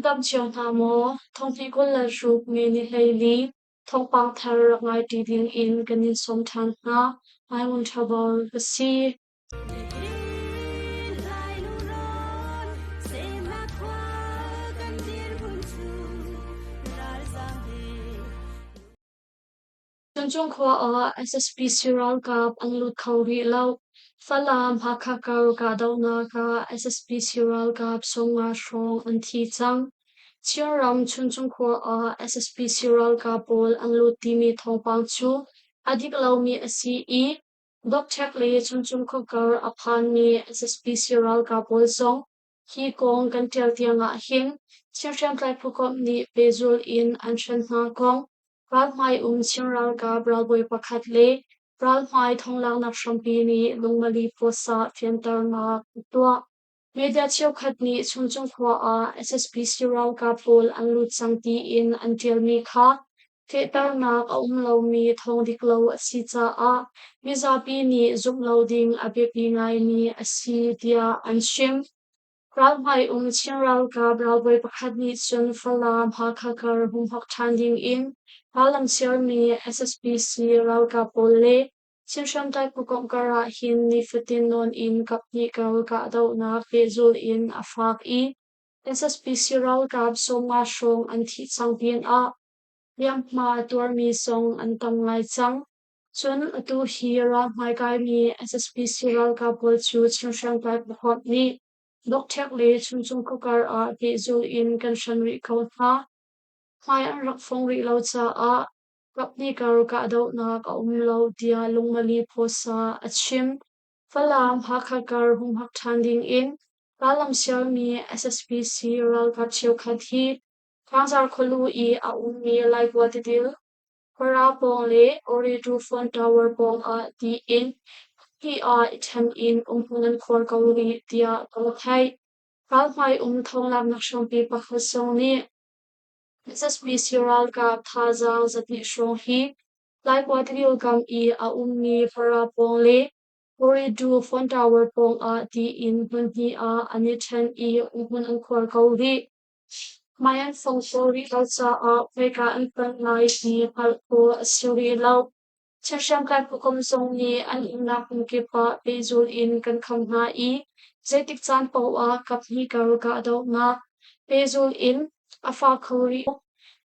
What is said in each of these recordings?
dam cio hna maw? Thonghnih 26 May ni 14 thawngpang thar rak ngai ṭi ding in kan in sawm ṭhan hna. Ngai ṭha bal ka si. Chuncung khua ah SSPC ralkap an lut kho rih lo. Falam Hakha kar kahdohnak ah SSPC ralkap 50 hrawng an thi cang. Chinram Chuncung khua ah SSPC ralkap pawl an lut timi thawngpang cu a dik lomi a si i Dokṭhek le Chuncung khuakar a phanmi SSPC ralkap pawl zong hi kong kan ṭial tiang ahhin Chin hriamtlai phukomh nih pehzulh in an hren hna kong ralhmai um Chin ralkap ralbawi pakhat le ralhmai thonglaknak hrampi nih lungmali pawsah fianternak a tuah. Media cheukhat nih Chuncung khua ah SSPC ralkap pawl an lut cang tiin an ṭialmi kha fehternak a um lomi thawng dik lo a si caah mizapi nih zumh lo ding a biapi ngaimi a si tiah an chim. Ralhmai um Chin ralkap ralbawi pakhat nih cun Falam Hakha kar humhak ṭhan ding in rallam siarmi SSPC ralkap pawl le Chin hriamtlai phukomh kar ah hin nifatin nawn in kaphnih kar kahdohnak pehzulh in a fak i SSPC ralkap 50 hrawng an thih cang pinah hliamhma a tuarmi zong an tam ngai cang. Cun atu hi ralhmai kaimi SSPC ralkap pawl cu Chin hriamtlai phukomh nih Dokṭhek le Chuncung khuakar ah pehzulh in kan hren rih ko hna. Hmai an rak fong rih lo caah Kaphnih kar kahdohnak a um lo tiah Lungmali Pawsa a chim. Falam Hakha kar humhak ṭhan dingin rallam sialmi SSPC ralkap cheukhat hi Tlangzar khualu i a ummi Laikua tidil, Para pawng le Ooredoo Phone Tower pawng ah tiin hnih ah i ṭhen in umhmun an khuar ko rih tiah ka theih. Ralhmai um thawnglaknak hrampi pakhat zong nih SSPC ralkap thazaang 200 hrawng hi Laikua tidil kam i a ummi Para pawng le Ooredoo Phone Tower pawng ah tiin hmun hnih ah an i ṭhen i umhmun an khuar ko rih. Hmai an fong khawh rih lo caah khoika an panh lai ti hngalh khawh a si rih lo. Chin hriamtlai phukomh zong nih an umnak hmun kip ah pehzul in kan kham hna i zeitik caan paoh ah kaphnih kar kahdohnak pehzul in a fak kho rih.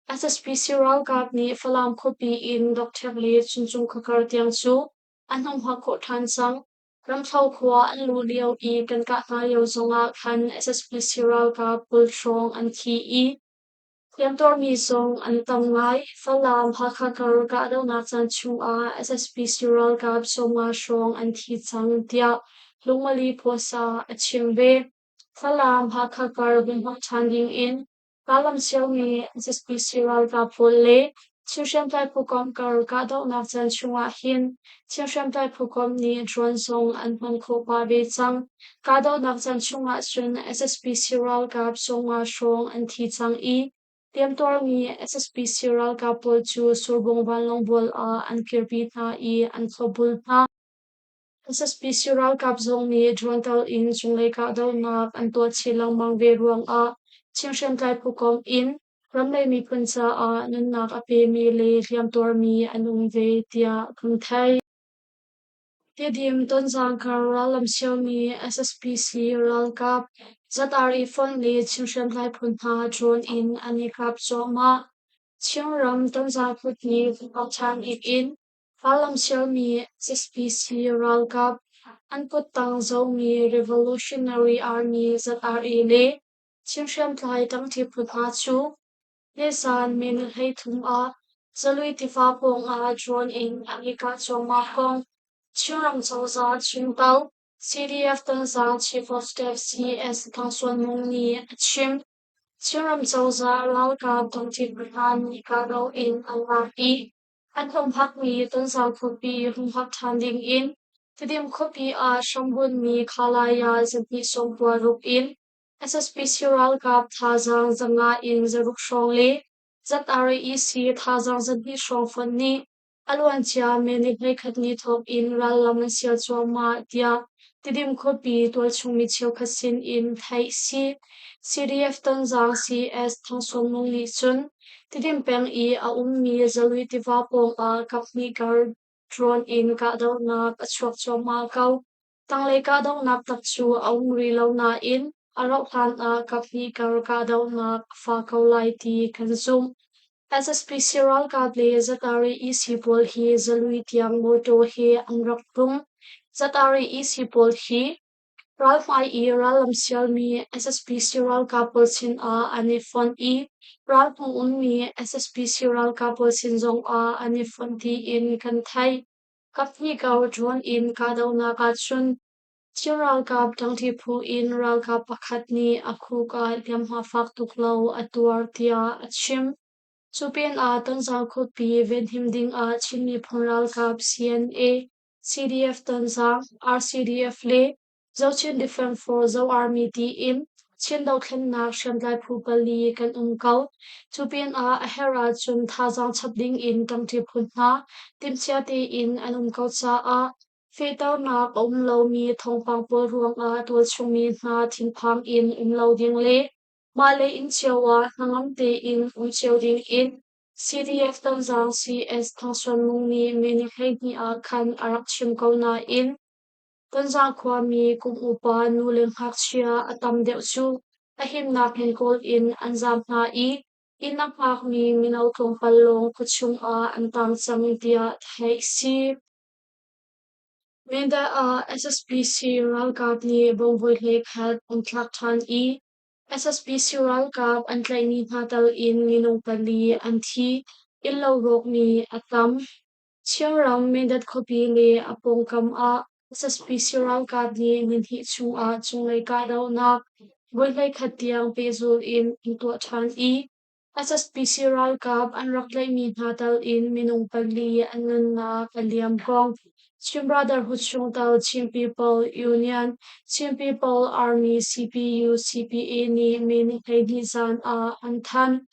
SSPC ralkap nih Falam khuapi in Dokṭhek le Chuncung khuakar tiang cu an hung hngak khawh ṭhan cang. Ramthlo khua an luh lio i kan kah hna lio zongah khan SSPC ralkap 20 hrawng an thi i Hliamtuarmi zong an tam ngai. Falam Hakha kar kahdohnak caan chungah SSPC ralkap 50 hrawng an thi cang tiah Lungmali Phuasa a chim ve. Falam Hakha kar humhak ṭhan dingin rallam siomi SSPC ralkap pawl le Chin hriamtlai phukomh kar kahdohnak caan chungah hin Chin hriamtlai phukomh nih drone zong an hman khawh pah ve cang. Kahdohnak caan chungah cun SSPC ralkap 50 hrawng an thi cang i hliamtuarmi SSPC ralkap pawl cu Surbung vanlawng bual ah an kirpi hna i an thlopbul hna. SSPC ralkap zong nih drone tal in cunglei kahdohnak an tuah chin lengmang ve ruangah Chin hriamtlai phukomh in ramlei miphun caah nunnak a pemi le hliamtuarmi an um ve tiah kan theih. Tidim Tonzang kar rallam siomi SSPC ralkap ZRA fonh le Chin hriamtlai phu hna drone in an i kap cuahmah. Chinram Tonzang khuapi Thawngṭhan in rallam siomi SSPC ralkap an kuttang zomi Revolutionary Army ZRA le Chin hriamtlai ṭangṭi phu hna cu nizaan May ni 33 ah Zalui tiva pawngah drone in an i kah cuahmah kong Chinram cozah chungtel CDF Tonzang Chief of Staff CS Thang Suan Mung nih a chim. Chinram cozah ralkap ṭangṭi phu hna nih kahdoh in an lak i an humhakmi Tonzang khuapi humhak ṭhan dingin Tidim khuapi ah hrambunhmi Khalaya 296 in SSPC ralkap thazaang 500 in 600 hrawng le ZRAEC thazaang 200 hrawng fonh nih a luancia May ni 21 ni thawk in rallam an sial cuahmah tiah. Tidim khuapi tualchung mi cheukhat sin in theih si. CDF Tonzang CS Thangsuangnung nih cun Tidim peng i a ummi Zalui tiva pawng ah kaphnih kar drone in kahdohnak a chuak cuahmah ko. Tanglei kahdohnak tak cu a um rih lo nain a rauhhlan ah kaphnih kar kahdohnak a fa ko lai ti kan zumh. SSPC ralkap le Zatari EC pawl hi Zalui tiang mawtaw he an rak tlung. Zatari EC pawl hi ralhmai i rallam sialmi SSPC ralkap pawl sinah an i fonh i ralhmung ummi SSPC ralkap pawl sin zongah an i fonh tiin kan theih. Kaphnih kar drone in kahdohnak ahcun Chin ralkap ṭangṭi phu in ralkap pakhat nih a khuk ah hliamhma fak tuk lo a tuar tiah a chim. Cu pinah Tonzang khuapi venhim dingah Chin miphun ralkap CNA, CDF Tonzang, RCDF le Zochin Defense Force Zo Army tiin Chin dothlennak hriamtlai phu pali kan um ko. Cu pinah a herh ahcun thazaang chap dingin ṭangṭi phu hna timhcia tein an um ko caah Fehternak a um lomi thawngpang pawl ruangah tualchungmi hna thinphang in um lo ding le mahle inn cio ah hnangam tein um cio dingin CDF Tonzang CS Thangsuanmung nih May ni 12 ah khan a rak chim ko nain Tonzang khuami kum upa nu le ngakchia a tam deuh cu a himnak hmun kawl in an zaam hna i inn a hngakmi mino tlawmpal lawng khuachung ah an tang cang tiah theih a si. Mindat ah SSPC ralkap nih bawngbawi hleikhat an thlak ṭhan i SSPC ralkap an tlaihmi hna tal in minung pali an thi, innlo rawkmi a tam. Chinram Mindat khuapi le a pawngkam ah SSPC ralkap nih nihnih chungah cunglei kahdohnak voi 11 tiang pehzul in an tuah ṭhan i SSPC ralkap an rak tlaihmi hna tal in minung pali an nunnak a liam kong Chin Brotherhood chungtel Chin People Union, Chin People Army CPU CPA nih May ni 12 zan ah an thanh.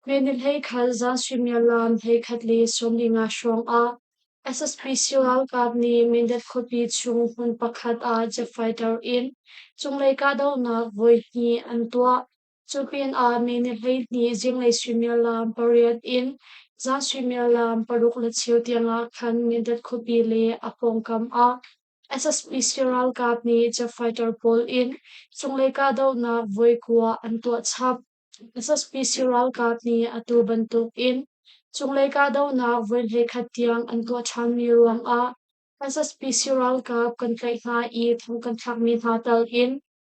May ni 11 zan suimilam 11:50 hrawng ah SSPC ralkap nih Mindat khuapi chung hmun pakhat ah jet fighter in cunglei kahdohnak voihnih an tuah. Cu pinah May ni 12 zinglei suimilam 8 in zan suimilam 6:15 tiangah khan Mindat khuapi le a pawngkam ah SSPC ralkap nih jet fighter pawl in cunglei kahdohnak voi kua an tuah chap. SSPC ralkap nih atu bantuk in cunglei kahdohnak voi 11 tiang an tuah ṭhanmi ruangah SSPC ralkap kan tlaih hna i thong kan thlakmi hna tal in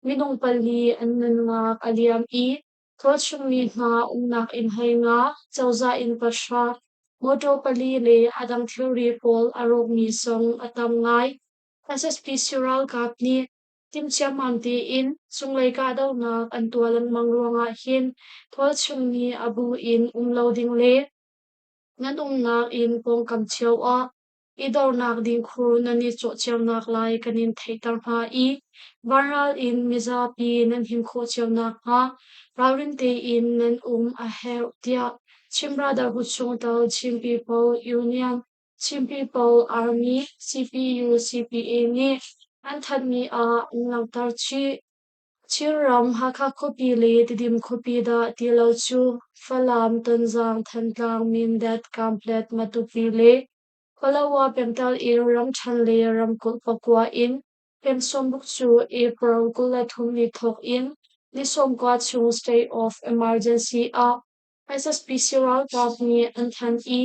minung pali an nunnak a liam i tualchungmi hna umnak inn 15, cozah inn pahra, mawṭaw pali le a dang thilri pawl a rawkmi zong a tam ngai. SSPC ralkap nih timhciammam tein cunglei kahdohnak an tuah lengmang ruangah hin tualchungmi a bu in um lo ding le nan umnak inn pawngkam cio ah i dornak ding khur nan i cawh cionak lai kan in theihter hna i vanral in mizapi nan him khawh cio nakhnga ralrin tein nan um a herh tiah Chin Brotherhood chungtel Chin People Union, Chin People Army, CPU, CPA nih an thanhmi ah an langhter chih. Chinram Hakha khuapi le Tidim khuapi dah ti lo cu Falam, Tonzang, Thantlang, Mindat, Kamplet, Matupi le Palawa pengtlang in ramṭhen le ramkulh pakua in peng sawmruk cu April 23 ni thawk in ni 90 chung state of emergency ah SSPC ralkap nih an thanh i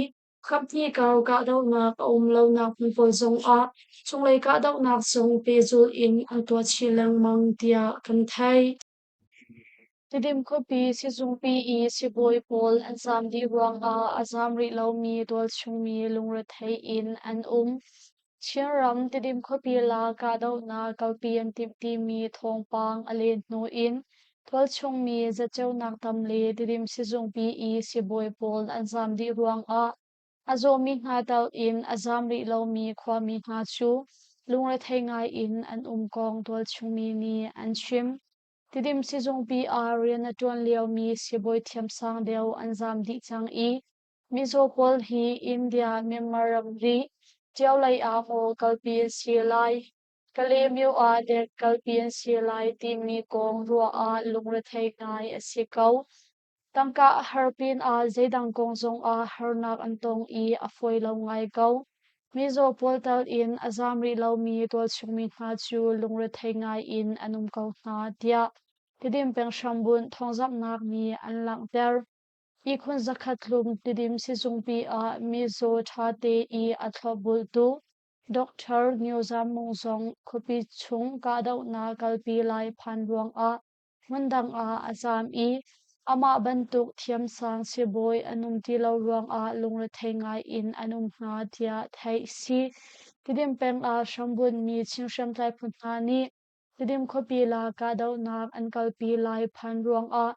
Khamhnih kar kahdohnak a um lonak hmun pawl zongah cunglei kahdohnak zong pehzulh in an tuah chih lengmang tiah kan theih. Tidim khuapi sizungpi i sibawi pawl an zaam dih ruangah a zaam rih lomi tualchungmi lungrethei in an um. Chinram Tidim khuapi lak kahdohnak kalpi an timh timi thawngpang a len hnu in tualchungmi zatceunak tam le Tidim sizungpi i sibawi pawl an zaam dih ruangah a zawmi hna tal in a zaam rih lomi khuami hna cu lungrethei ngai in an um kong tualchungmi nih an chim. Tidim sizungpi ah rian a ṭuan liomi sibawi thiamsang deuh an zaam dih cang i Mizaw pawl hi India Myanmar ramri ṭio lei ah maw kalpi an si lai? Kalaymyo ah dek kalpi an si lai timi kong ruah ah lungrethei ngai a si ko. Tangka a har pinah zeidang kong zongah harnak an tong i a fawi lo ngai ko. Mizaw pawl tal in a zaam rih lomi tualchungmi hna cu lungrethei ngai in an um ko hna, tiah Tidim peng hrambunh thawngzamhnak nih an langhter. Ihkhun zakhat tlum Tidim sizungpi ah mizaw ṭhate i a thlopbultu Dr. Nyo Zam Mung zong khuapi chung kahdohnak kalpi lai phan ruangah hmundang ah a zaam i amah bantuk thiamsang sibawi an um ti lo ruangah lungrethei ngai in an um hna tiah theih a si. Tidim peng ah hrambunhmi Chin hriamtlai phu hna nih Tidim khuapi la kahdohnak an kalpi lai phan ruangah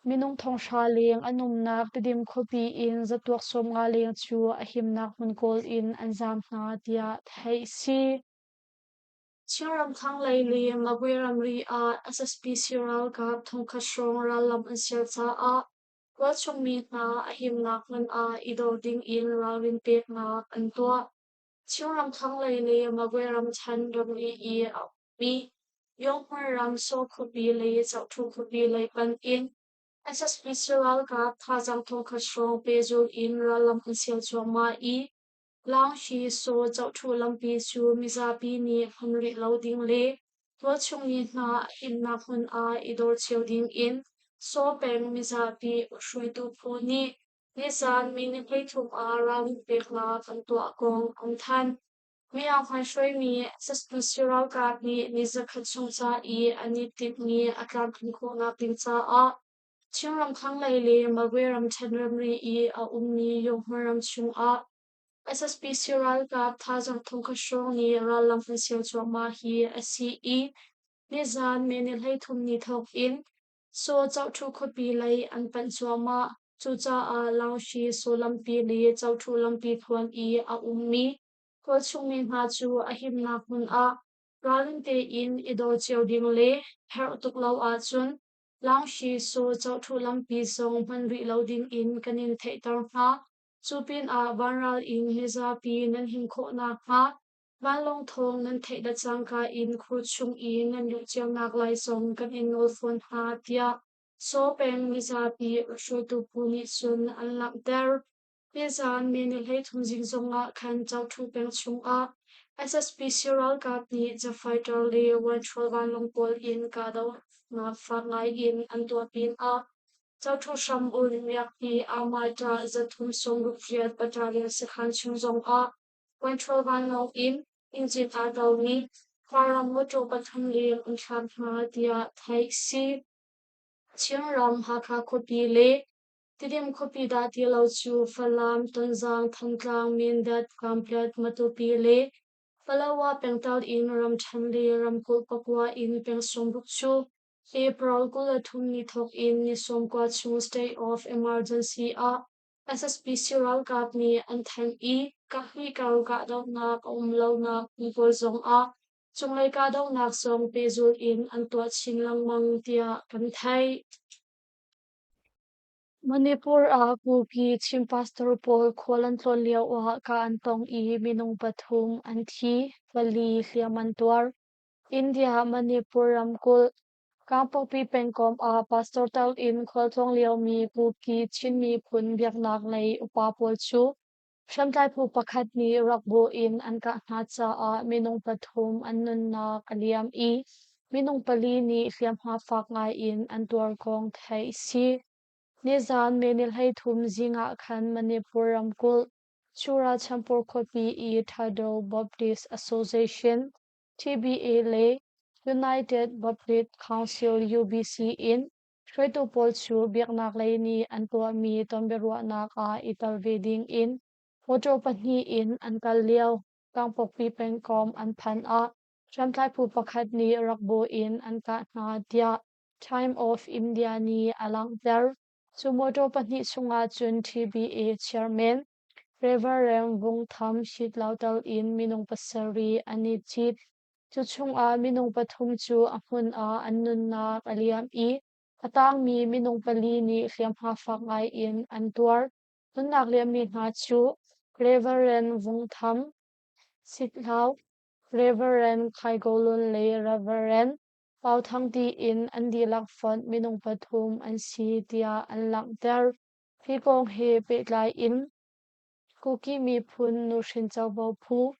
minung thonghra leng an umnak Tidim khuapi in zatuak 50 leng cu a himnak hmun kawl in an zaam hna tiah theih a si. Chinram thlanglei le Magwe ramri ah SSPC ralkap thongkhat hrawng rallam an ser caah tualchung mi hna a himnak hmun ah i dor ding in ralrin peknak an tuah. Chinram thlanglei le Magwe ramṭhen ramri i a ummi Yonghmun ram Saw khuapi le Zohṭhu khuapi lei panh in SSPC ralkap thazaang thongkhat hrawng pehzulh in rallam an sial cuahmah i Langhi Saw Zohṭhu lampi cu mizapi nih hman rih lo ding le tualchung mi hna a himnak hmun ah i dor cio ding in Saw peng mizapi hruaitu phu nih nizaan May ni 13 ah ralrin peknak an tuah kong an thanh. Myanmar hruaimi SSPC ralkap nih ni zakhat chung ca i an i timhmi a tlamtlin khawhnak ding caah Chinram thlanglei le Magwe ramṭhen ramri i a ummi Yonghmun ram chungah SSPC ralkap thazaang thongkhat hrawng nih rallam an sial cuahmah hi a si i nizaan May ni 33 ni thawk in Saw Cohṭhu khuapi lei an panh cuahmah. Cucaah Langshi Saw lampi le Cohṭhu lampi thluan i a ummi tualchungmi hna cu a himnak hmun ah ralring tein i dor cio ding le herh tuk lo ahcun Langshi Saw Cohṭhu lampi zong hman rih lo dingin kan in theihter hna. Cu pinah vanral in mizapi nan him khawh nakhnga vanlawng thawng nan theih le cangka in khur chung i nan luh cionak lai zong kan in nawl fawn hna, tiah Saw peng mizapi hruaitu phu nih cun an langhter. Nizaan May ni 33 zing zongah khan Cohṭhu peng chungah SSPC ralkap nih jet fighter le Wanṭhual vanlawng pawl in kahdohnak fak ngai in an tuah pinah Cohṭhu hram un miakpi Amata 368 battalion sakhan chung zongah Wanṭhual vanlawng in engine aa tomi Khuaram mawṭaw pathum leng an thlak hna tiah theih a si. Chinram Hakha khuapi le Tidim khuapi dah ti lo cu Falam, Tonzang, Thantlang, Mindat, Kanpetlet, Matupi le Palawa pengtal in ramṭhen le ramkulh pakua in peng 60 cu April 23 ni thawk in ni 90 chung state of emergency ah SSPC ralkap nih an thanh i kaphnih kar kahdohnak a um lonak hmun pawl zong ah cunglei kahdohnak zong pehzulh in an tuah chin lengmang tiah kan theih. Manipur ah Kuki Chin pastor pawl khual an tlawn lioah kah an tong i minung pathum an thi, pali hliam an tuar. India Manipur ramkulh Kangpokpi pengkomh ah pastor tal in khualtlawng liomi Kuki Chin miphun biaknak lei upa pawl cu hriamtlai phu pakhat nih rakbu in an kah hna caah minung pathum an nunnak a liam i minung pali nih hliamhma fak ngai in an tuar kong theih a si. Nizaan May ni 33 zing ah khan Manipur ramkulh Churachandpur khuapi i Thado Baptist Association TBA le United Baptist Council UBC in hruaitu pawl cu biaknak lei nih an tuahmi tonbiaruahnak ah i tel ve ding in mawṭaw pahnih in an kal lio Kangpokpi pengkomh an phanh ah hriamtlai phu pakhat nih rakbu in an kah hna tiah Time of India nih a langhter. Cu mawṭaw pahnih chungah cun TBA chairman Reverend Vung Tham Shitlau tel in minung pasarih an i cit. Cu chungah minung pathum cu a hmun ah an nunnak a liam i a tangmi minung pali nih hliamhma fak ngai in an tuar. Nunnak liammi hna cu Reverend Vung Tham, Sithlau, Rev. Khai Go Lun le Rev. Pau Thang tiin an dihlak fonh minung pathum an si tiah an langhter. Hi kong he pehtlai in Kuki miphun nuhrin covo phu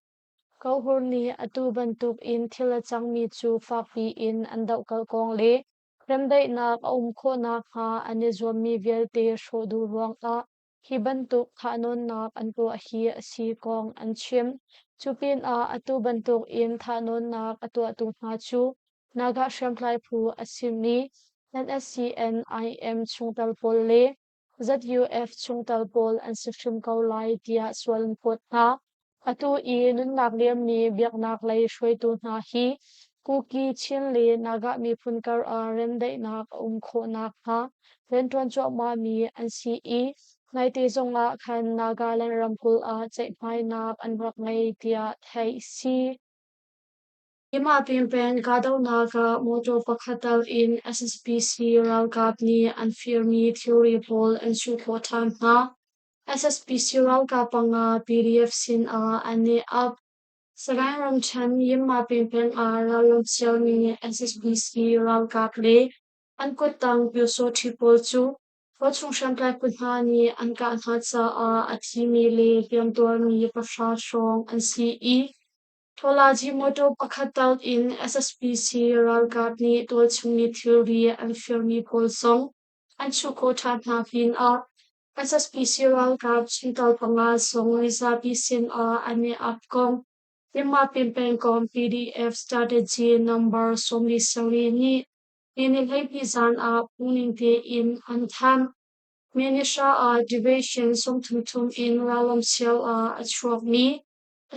Kohur nih atu bantuk in thil a cangmi cu fakpi in an dohkalh kong le remdaihnak a um khawh nakhnga an i zuammi vialte hrawh duh ruangah hi bantuk thahnawnnak an tuah hi a si kong an chim. Cu pinah atu bantuk in thahnawnnak a tuahtu hna cu Naga hriamtlai phu a simi NSCN-IM chungtel pawl le ZUF chungtel pawl an si hrim ko lai tiah sual an phawt hna. Atu i nunnak liammi biaknak lei hruaitu hna hi Kuki, Chin le Naga miphun kar ah remdaihnak a um khawh nakhnga rianṭuan cuahmahmi an si i naite zongah khan Nagaland ramkulh ah ceihmainak an rak ngei tiah theih a si. Mah pengpeng kahdohnak ah motor pakhat tal in SSPC ralkap nih an firmi thilri pawl an chuh khawh ṭhan hna. SSPC ralkap panga PDF sin ah an i ap. Sagaing ramṭhen Yinma pengpeng ah rallam sialmi SSPC ralkap le an kuttang Pyusawṭhi pawl cu khuachung hriamtlai phu hna nih an kah hna caah a thimi le hliamtuarmi pahra hrawng an si i Thawlazi motor pakhat tal in SSPC ralkap nih tualchungmi thilri an firmi pawl zong an chuh khawh ṭhan hna pinah SSPC ralkap chungtel panga zong mizapi sinah an i ap kong Yinmapin pengkomh PDF strategy number 47 nih ni ni 12 zan ah phungning tein an thanh. Minisha ah division 33 in rallam sio ah a chuakmi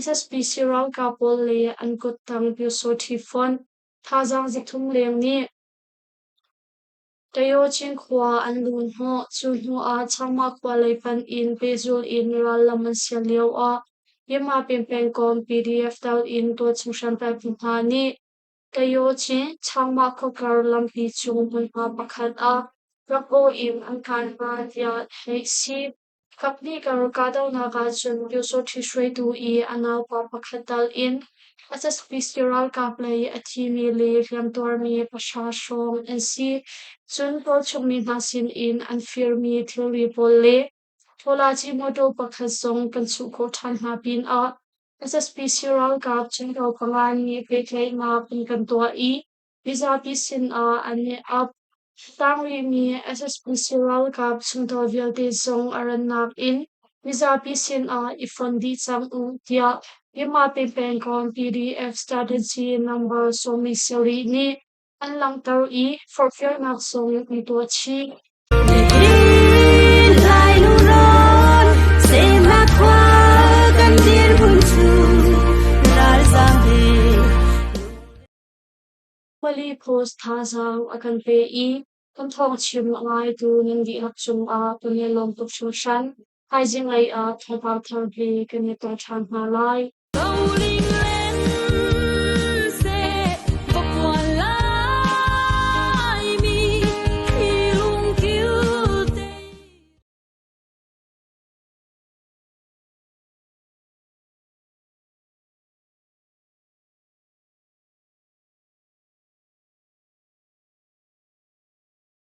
SSPC ralkap pawl le an kuttang Pyusawṭhi fonh thazaang 300 leng nih Tayochin khua an luhhnawh. Cu hnuah Changma khua lei panh in pehzulh in rallam an sial lioah Yinmapin pengkomh PDF tal in tualchung hriamtlai phu hna nih Tayochin Changma khuakar lampi cung hmunhma pakhat ah rak-aw in an kai hna tiah theih a si. Kaphnih kar kahdohnak ahcun Pyusawṭhi hruaitu i a naupa pakhat tal in SSPC ralkap lei a thimi le hliamtuarmi pahra hrawng an si. Cun tualchungmi hna sinin an firmi thilri pawl le Thawlaci mawṭaw pakhat zong kan chuh khawh ṭhan hna pinah SSPC ralkap chungtel panga nih pehtlaihnak an kan tuah i mizapi sinah an i ap. Tang rihmi SSPC ralkap chungtel vialte zong a rannak in mizapi sinah i fon dih cang u tiah Yinmapin pengkomh PDF strategy number 17 nih an langhter i forhfialnak zong an tuah chih. Lai lungrawn semnak khua kan dirhmun cu ralzaam he Khuali post thazaang a kan pe i kan thawngchim a ngaitu nan dihlak cungah kan i lawm tuk hringhran. Thaizing lei ah thawngpang thar he kan i tong ṭhan hna lai.